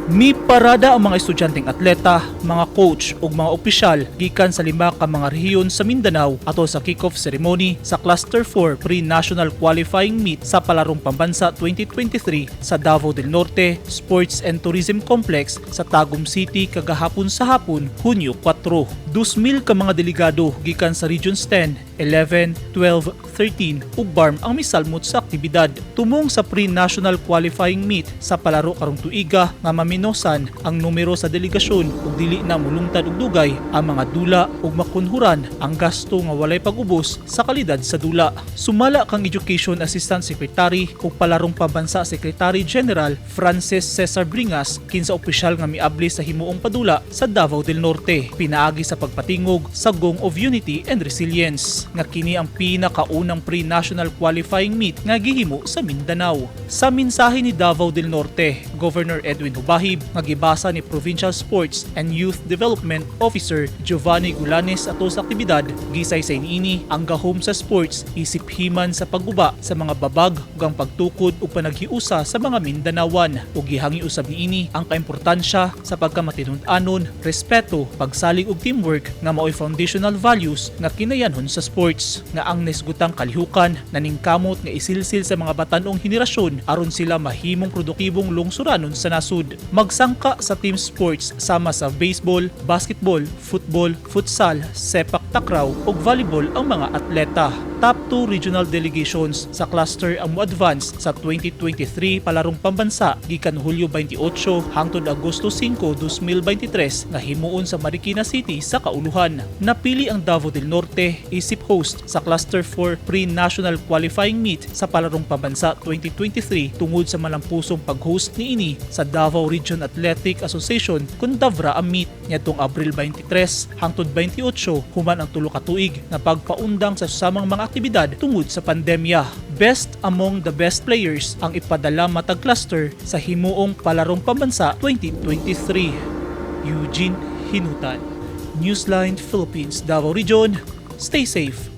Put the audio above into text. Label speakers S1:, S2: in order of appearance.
S1: Mi parada ang mga estudyanteng atleta, mga coach ug mga opisyal gikan sa lima ka mga rehiyon sa Mindanao ato sa kick-off ceremony sa Cluster 4 Pre-National Qualifying Meet sa Palarong Pambansa 2023 sa Davao del Norte Sports and Tourism Complex sa Tagum City kagahapon sa hapon, Hunyo 4. 2,000 ka mga delegado gikan sa Regions 10, 11, 12, 13 ug BARMM ang misalmot sa aktibidad. Tumong sa pre-national qualifying meet sa palaro karong tuiga nga maminosan ang numero sa delegasyon ug dili na mulungtad og dugay ang mga dula ug makunhuran ang gasto nga walay pag-ubos sa kalidad sa dula. Sumala kang Education Assistant Secretary ug Palarong Pambansa Secretary General Francis Cesar Bringas, kinsa opisyal nga miabli sa himuong padula sa Davao del Norte pinaagi sa pagpatingog sa Gong of Unity and Resilience, nga kini ang pinakaunang pre-national qualifying meet nga gihimo sa Mindanao. Sa mensahe ni Davao del Norte Governor Edwin Hubahib nga gibasa ni Provincial Sports and Youth Development Officer Giovanni Gulanes ato sa aktibidad, gisaysay niini ang gahom sa sports isip himan sa pagguba sa mga babag ug ang pagtukod ug panaghiusa sa mga Mindanawan, ug gihangyo usab niini ang kaimportansya sa pagkamatinud-anon, respeto, pagsalig ug teamwork nga maoy foundational values nga kinayanhon sa sports, nga ang nahisgutang kalihukan naningkamot nga isilsil sa mga batan-ong henerasyon aron sila mahimong produktibong lungsuranon sa nasud. Magsangka sa team sports sama sa baseball, basketball, football, futsal, sepak takraw ug volleyball ang mga atleta. Top 2 regional delegations sa cluster ang mo-advance sa 2023 Palarong Pambansa gikan Hulyo 28 hangtod Agosto 5, 2023 nga himuon sa Marikina City sa kauluhan. Napili ang Davao del Norte isip host sa Cluster 4 Pre-National Qualifying Meet sa Palarong Pambansa 2023 tungod sa malampusong pag-host niini sa Davao Region Athletic Association kun DAVRA ang meet niadtong Abril 23 hangtod 28 human ang 3 ka tuig nga pagpaundang sa susamang mga aktibidad tungod sa pandemya. Best among the best players ang ipadala matag cluster sa himuong Palarong Pambansa 2023. Eugene Hinutan, Newsline Philippines, Davao Region. Stay safe.